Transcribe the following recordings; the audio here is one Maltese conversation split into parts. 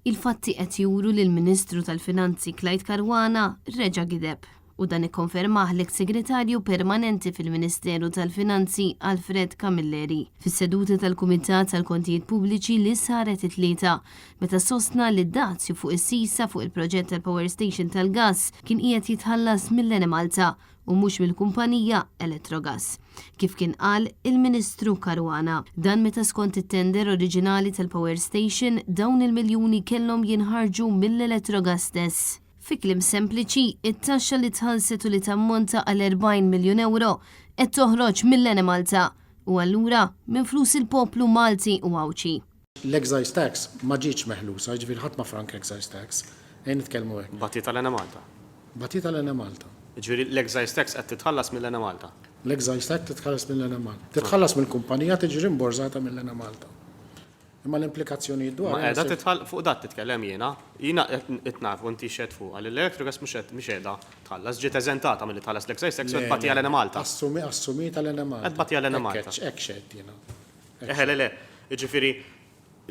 Il-fatti qed juru li l-Ministru tal-Finanzi Clyde Caruana reġa' gideb u dan ikkonfermah l-eks Segretarju Permanenti fil-Ministeru tal-Finanzi Alfred Camilleri fis-seduta tal-Kumitat tal-Kontijiet Pubbliċi li saret it-Tlieta meta sostna li d-dazju fuq is-sisa fuq il-proġett tal-power station tal-gass kien qiegħed jitħallas mill-Enemalta u mhux mill-kumpanija Electrogas, kif kien qal il-Ministru Caruana. Dan meta skont it-tender oriġinali tal-power station dawn il-miljuni kellhom jinħarġu mill-Electrogas stess. Fi kliem sempliċi, it-taxxa li tħallset u li tammonta għal 40 miljun ewro qed toħroġ mill-Enemalta u allura minn flus il-poplu Malti u Għawdxi. L-excise tax ma ġietx meħlusa, jiġifieri ħadd ma frank excise tax. Ejja nitkellmu hekk. Bagħtietha l-Enemalta. Bagħtietha l-Enemalta. Jiġifieri l-excise tax qed titħallas mill-Enemalta. L-excise tax titħallas mill-Enemalta. Titħallas mill-kumpanija tiġi rimborżata mill-Enemalta. Imma l-implikazzjonijiet dwar. Ma qiegħda titħall fuq dat titkellem jiena. Jiena qed naf u inti xedt fuqha li l-Electrogas mhux qed mhix qiegħda tħallas. Ġiet eżentata milli tħallas l-excise tax u qed tbatiha l-Enemalta. Assumi assumietha l-Enemalta. Qed tbatiha l-Enemalta. Hekk xedt jiena. Eħe, le, le. Jiġifieri,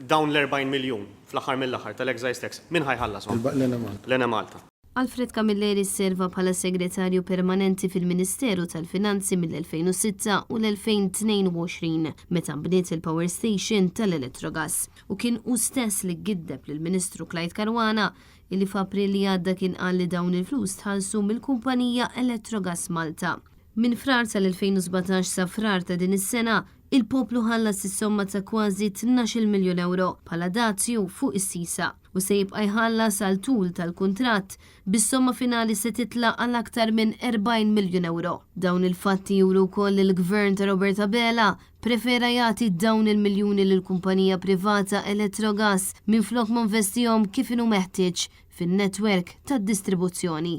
dawn l-40 miljun, fl-aħħar mill-aħħar, tal-excise tax, min ħa jħallashom? L-Enemalta. L-Enemalta. Alfred Camilleri serva bħala Segretarju Permanenti fil-Ministeru tal-Finanzi mill-2006 u l-2022, meta nbniet il-power station tal-Electrogas, u kien hu stess li giddeb lill-Ministru Clyde Caruana illi f'April li għadda kien qal li dawn il-flus tħallsu mill-kumpanija Electrogas Malta. Minn Frar tal-2017 sa Frar ta' din is-sena, il-poplu ħallas is-somma ta' kważi 12-il miljun ewro bħala dazju fuq is-sisa u se jibqa' jħallas għal tul tal-kuntratt bis-somma finali se titla' għal aktar minn 40 miljun ewro. Dawn il-fatti juru wkoll li l-Gvern ta' Robert Abela prefera jagħti dawn il-miljuni lill-kumpanija privata Electrogas minflok ma nvestihom kif inhu meħtieġ fin-netwerk tad-distribuzzjoni.